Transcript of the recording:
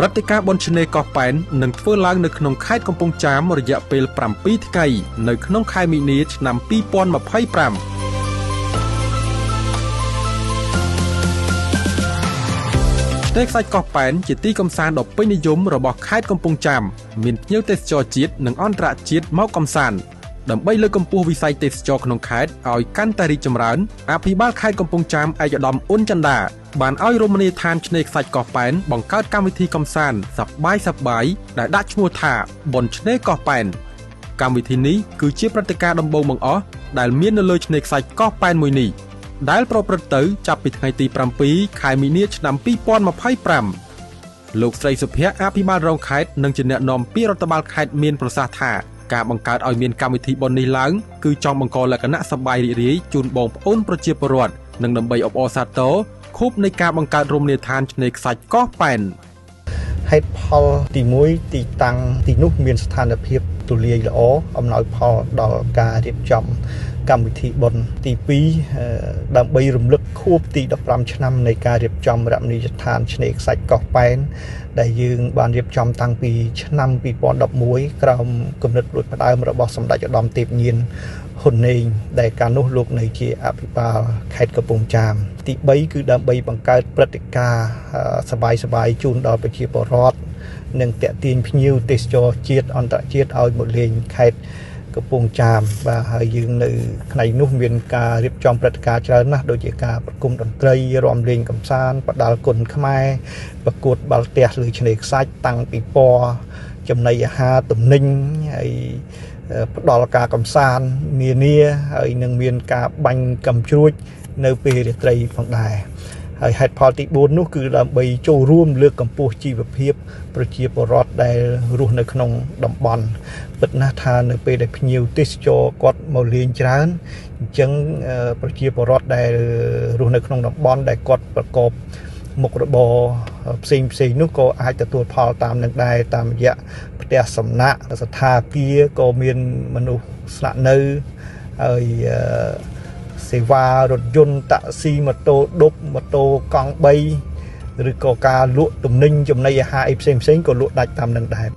ព្រឹត្តិការណ៍បុណ្យឆ្នេរកោះប៉ែននឹងធ្វើឡើងនៅក្នុងខេត្តកំពង់ចាមរយៈពេល7ថ្ងៃនៅក្នុងខែមីនាឆ្នាំ2025ឆ្នេរខ្សាច់កោះប៉ែនជាទីកំសាន្តដ៏ពេញនិយមរបស់ខេត្តកំពង់ចាមមានភ្ញៀវទេសចរជាតិនិងអន្តរជាតិមកកំសាន្តដើម្បីលើកកម្ពស់វិស័យទេសចរក្នុងខេត្តឲ្យកាន់តែរីកចម្រើនអភិបាលខេត្តកំពង់ចាមឯកឧត្តមអ៊ុនចន្ទាបានឲ្យរមណីយដ្ឋានឆ្នេរខ្សាច់កោះប៉ែនបង្កើតកម្មវិធីកំសាន្តសប្បាយៗដែលដាក់ឈ្មោះថាបុណ្យឆ្នេរកោះប៉ែនកម្មវិធីនេះគឺជាព្រឹត្តិការណ៍ដំបូងបង្អស់ដែលមាននៅលើឆ្នេរខ្សាច់កោះប៉ែនមួយនេះដែលប្រព្រឹត្តទៅចាប់ពីថ្ងៃទី7ខែមីនាឆ្នាំ2025លោកស្រីសុភ័ក្រអភិបាលរងខេត្តនិងជាអ្នកនាំពាក្យរដ្ឋបាលខេត្តមានប្រសាសន៍ថាការបង្កើតឲ្យមានកម្មវិធីបុណ្យនេះឡើងគឺចង់បង្កលក្ខណៈសប្បាយរីករាយជូនបងប្អូនប្រជាពលរដ្ឋនិងដើម្បីអបអរសាទរខួបនៃការបង្កើតរមណីយដ្ឋានឆ្នេរខ្សាច់កោះប៉ែនហេតុផលទី1ទីតាំងទីនោះមានស្ថានភាពទូលាយល្អអំណោយផលដល់ការរៀបចំកម្មវិធីបុណ្យទី2ដើម្បីរំលឹកខួបទី15ឆ្នាំនៃការរៀបចំរមណីយដ្ឋានឆ្នេរខ្សាច់កោះប៉ែនដែលយើងបានរៀបចំតាំងពីឆ្នាំ2011ក្រោមគំនិតផ្ដួចផ្ដើមរបស់សម្ដេចឧត្តមទេពញាណហ៊ុនណេងដែលកាលនោះលោកនៅជាអភិបាលខេត្តកំពង់ចាមទី3គឺដើម្បីបង្កើតព្រឹត្តិការណ៍សប្បាយៗជូនដល់ប្រជាពលរដ្ឋនិងទាក់ទាញភ្ញៀវទេសចរជាតិអន្តរជាតិឲ្យមកលេងខេត្តកំពង់ចាមបាទហើយយើងនៅថ្ងៃនោះមានការរៀបចំព្រឹត្តិការណ៍ច្រើនណាស់ដូចជាការប្រគំតន្ត្រីរាំលេងកម្សាន្តផ្ដាល់គុណខ្មែរប្រកួតបាល់ទះលើឆ្នេរខ្សាច់តាំងពីពណ៌ចំណីអាហារទំនិញហើយផ្ដល់ការកម្សាន្តនានាហើយនឹងមានការបាញ់កាំជ្រួចនៅពេលរាត្រីផងដែរហើយហេតុផលទី4នោះគឺដើម្បីចូលរួមលើកកម្ពស់ជីវភាពប្រជាពលរដ្ឋដែលរស់នៅក្នុងតំបន់ពិតណាស់ថានៅពេលដែលភ្ញៀវទេសចរគាត់មកលេងច្រើនអញ្ចឹងប្រជាពលរដ្ឋដែលរស់នៅក្នុងតំបន់ដែលគាត់ប្រកបមុខរបរផ្សេងផ្សេងនោះក៏អាចទទួលផលតាមនឹងដែរតាមរយៈផ្ទះសំណាក់សន្តាគារក៏មានមនុស្សស្នាក់នៅហើយសេវារថយន្តតាក់ស៊ីម៉ូតូឌុបម៉ូតូកង់3ឬក៏ការលក់ទំនិញចំណីអាហារអីផ្សេងផ្សេងក៏លក់ដាច់តាមនឹងដែរ